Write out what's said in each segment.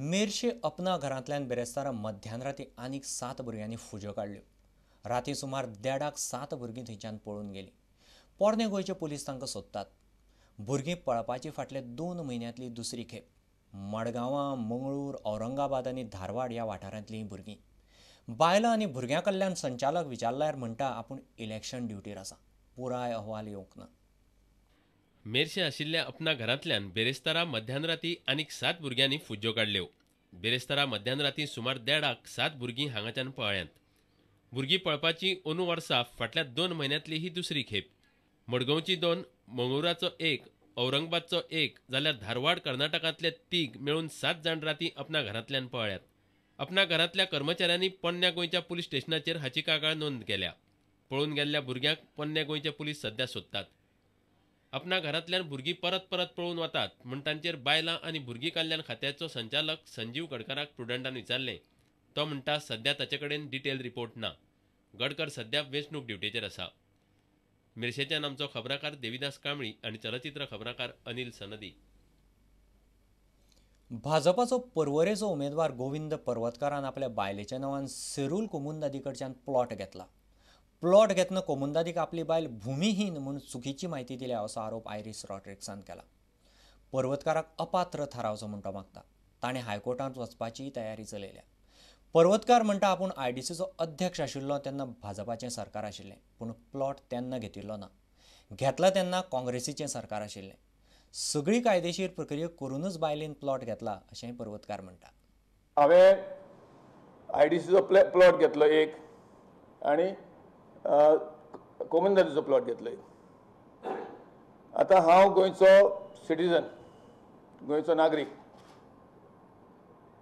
मेरशे अपना घरांतल्यान बिरेस्तारा मध्यान राती आनीक 7 भुरग्यांनी फुज्यो काडल्यो. राती सुमार 1:30 7 भुरगीं थंयच्यान पळून गेलीं. पोरणे गोंयचे पुलीस तांकां सोदतात. भुरगीं पळपाची फाटले 2 म्हयन्यांतली दुसरी खेप. मडगांवां, मंगळूर, औरंगाबाद आनी धारवाड ह्या वाठारांतलीं हीं भुरगीं. बायलां आनी भुरग्यां कल्याण संचालक विचारल्यार म्हणटा आपूण इलेक्शन ड्युटीर आसा. पुराय अहवाल येवंक ना. मेरशे आशिल्ल्या अपना घरांतल्यान बेरेस्तारा मध्यान राती आनीक 7 भुरग्यांनी फुज्यो काडल्यो. बेरेस्तारा मध्यान राती सुमार 1:30 7 भुरगीं हांगाच्यान पळ्ळ्यांत. भुरगीं पळपाची अंदू वर्सा फाटल्या 2 म्हयन्यांतली ही दुसरी खेप. मडगांवची 2, मंगळूराचो 1, औरंगाबादचो 1 जाल्यार धारवाड कर्नाटकांतले 3 मेळून 7 जाण राती अपना घरांतल्यान पळ्ळ्यात. अपना घरांतल्या कर्मचाऱ्यांनी पोन्न्या गोंयच्या पुलीस स्टेशनाचेर हाची कागाळ नोंद केल्या. पळून गेल्ल्या भुरग्यांक पोन्न्या गोंयचे पुलीस सध्या सोदतात. अपना घरांतल्यान भुरगीं परत परत पळून वतात म्हूण तांचेर बायलां आनी भुरगीं कल्याण खात्याचो संचालक संजीव गडकराक प्रुडंटान विचारलें. तो म्हणटा सध्या ताचे कडेन डिटेल रिपोर्ट ना. गडकर सध्या वेंचणूक ड्युटेचेर आसा. मिरशेच्यान आमचो खबराकार देविदास कांबळी आनी चलचित्र खबराकार अनिल सनदी. भाजपाचो पर्वरेचो उमेदवार गोविंद पर्वतकारान आपल्या बायलेच्या नांवान सेरूल कोमुंदादी कडच्यान प्लॉट घेतला. प्लॉट घेतना कोमुंदादीक आपली बायल भूमिहीन म्हूण चुकीची म्हायती दिल्या असो आरोप आयरीस रॉड्रिक्सान केला. पर्वतकाराक अपात्र थारावचो म्हूण तो मागता. ताणें हायकोर्टांत वचपाची तयारी चलयल्या. पर्वतकार म्हणटा आपूण आयडीसीचो अध्यक्ष आशिल्लो तेन्ना भाजपाचें सरकार आशिल्लें, पूण प्लॉट तेन्ना घेतिल्लो ना. घेतला तेन्ना काँग्रेसीचें सरकार आशिल्लें. सगळी कायदेशीर प्रक्रिया करूनच बायलेन प्लॉट घेतला अशेंय पर्वतकार म्हणटा. हांवें आयडीसीचो प्लॉट घेतलो एक आनी कोमुनिदादीचो प्लॉट घेतलो एक. आतां हांव गोंयचो सिटीजन, गोंयचो नागरीक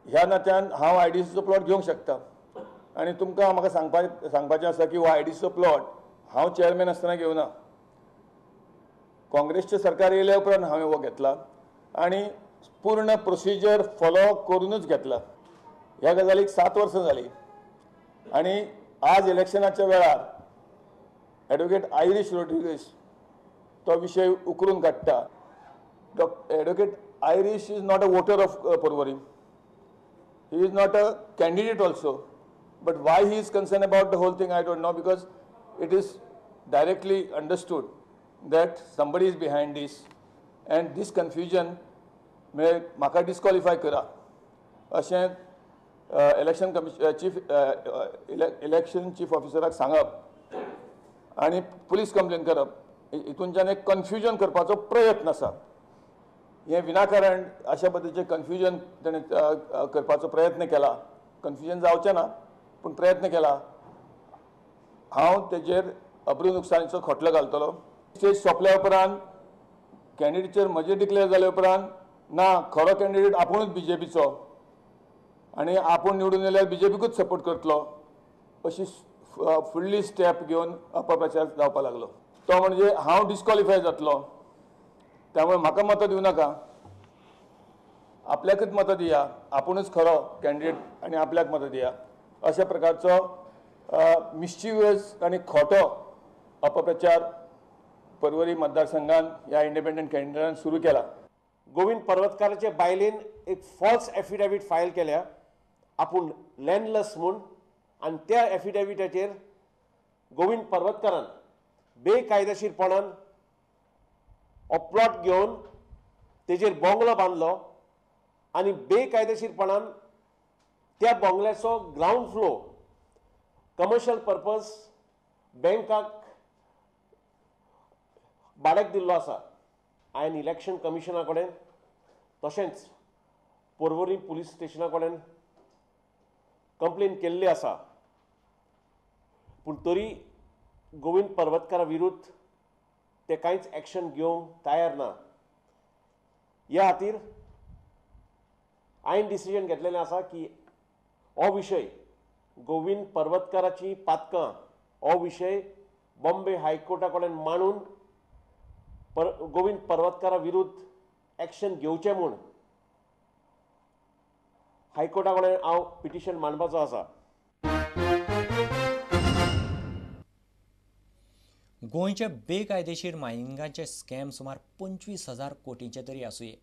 ह्या नात्यान हांव आयडीसीचो प्लॉट घेवंक शकता. आनी तुमकां म्हाका सांगपाचें आसा की हो आयडीसीचो प्लॉट हांव चेअरमॅन आसतना घेवना. काँग्रेसचें सरकार येयल्या उपरांत हांवें हो घेतला आनी पूर्ण प्रोसिजर फॉलो करूनच घेतला. ह्या गजालीक 7 वर्सां जालीं आनी आज इलेक्शनाच्या वेळार एडवोकेट आयरीश रॉड्रिगीस तो विशय उकरून काडटा. Advocate Irish is not a voter of Porvorim. He is not a candidate also. But why he is concerned about the whole thing, I don't know, because it is directly understood that somebody is behind this, and this confusion may म्हाका disqualify करा अशें election commission chief election chief ऑफिसराक सांगप आनी police complain करप, हितूनच्यान एक confusion करपाचो प्रयत्न आसा. हें विनाकारण अशा पद्दतीचें कन्फ्युजन ताणें करपाचो प्रयत्न केला. कन्फ्युजन जावचें ना पूण प्रयत्न केला. हांव तेजेर अब्रू नुकसानीचो खोटलो घालतलो. स्टेज सोंपल्या उपरांत कॅन्डिडेचर म्हजें डिक्लेअर जाल्या उपरांत ना खरो कॅन्डिडेट आपुणूच बीजेपीचो आनी आपूण निवडून येयल्यार बीजेपीकूच सपोर्ट करतलो अशी फुडली स्टेप घेवन अपप्रचार जावपाक लागलो. तो म्हणजे हांव डिस्क्वॉलिफाय जातलो, त्यामुळे म्हाका मतां दिवं नाका, आपल्याकूच मतां दिया, आपुणूच खरो कॅन्डिडेट आनी आपल्याक मतां दिया अशा प्रकारचो मिस्चिवियस आनी खोटो अपप्रचार पर्वरी मतदारसंघान ह्या इंडिपेंडंट कॅन्डिडेटान सुरू केला. गोविंद पर्वतकाराचे बायलेन एक फॉल्स एफिडेवीट फायल केल्या आपूण लँडलेस म्हूण, आनी त्या एफिडेविटाचेर गोविंद पर्वतकारान बेकायदेशीरपणान हो प्लॉट घेवन तेजेर बंगलो बांदलो आनी बेकायदेशीरपणान त्या बंगल्याचो ग्रावंड फ्लोर कमर्शियल पर्पज बँकाक भाड्याक दिल्लो आसा. हांवें इलेक्शन कमिशना कडेन तशेंच पर्वरी पुलीस स्टेशना कडेन कंप्लेन केल्ली आसा, पूण तरी गोविंद पर्वतकारा विरुद्ध ते कांयच एक्शन घेवंक तयार ना. ह्या खातीर हांवें डिसिजन घेतलेलें आसा की हो विशय गोविंद पर्वतकाराची पातकां हो विशय बॉम्बे हायकोर्टा कडेन मांडून गोविंद पर्वतकारा विरुद्ध एक्शन घेवचें म्हूण हायकोर्टा कडेन हांव पिटिशन मांडपाचो आसा. गोंयच्या बेकायदेशीर मायनिंगाचे स्कॅम सुमार 25,000 कोटींचे तरी आसुये.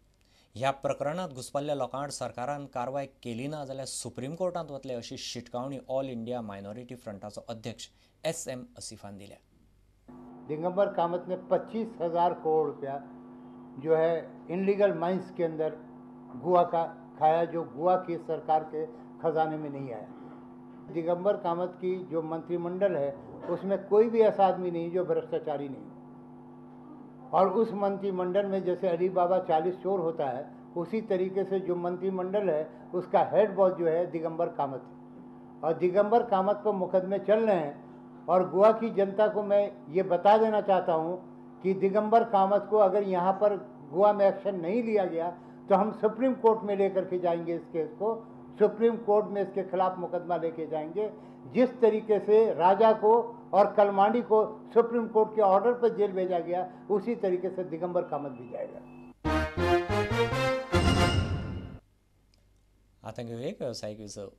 ह्या प्रकरणात घुसपल्ल्या लोकां आड सरकारान कारवाय केली ना जाल्यार सुप्रीम कोर्टांत वतले अशी शिटकावणी ऑल इंडिया मायनॉरिटी फ्रंटाचो अध्यक्ष एस.एम. असिफान दिल्या. दिगंबर कामत ने 25,000 करोड़ रुपया जो है इनलीगल माइंस के अंदर गोवा का खाया, जो गोवा की सरकार के खजाने में नहीं आया. दिगंबर कामत की जो मंत्रिमंडल है उसमें कोई भी ऐसा आदमी नहीं जो भ्रष्टाचारी नहीं हो. और उस मंत्रिमंडल में जैसे अली बाबा 40 चोर होता है, उसी तरीके से जो मंत्रिमंडल है उसका हेड बॉस जो है दिगंबर कामत है. और दिगंबर कामत पर मुकदमे चल रहे हैं. और गोवा की जनता को मैं ये बता देना चाहता हूँ कि दिगंबर कामत को अगर यहाँ पर गोवा में एक्शन नहीं लिया गया तो हम सुप्रीम कोर्ट में लेकर के जाएंगे इस केस को. सुप्रीम कोर्ट में इसके खिलाफ मुकदमा लेके जाएंगे. जिस तरीके से राजा को और कलमांडी को सुप्रीम कोर्ट के ऑर्डर पर जेल भेजा गया, उसी तरीके से दिगंबर कामत भी जाएगा. आता घेऊया एक व्यावसायिक विसव.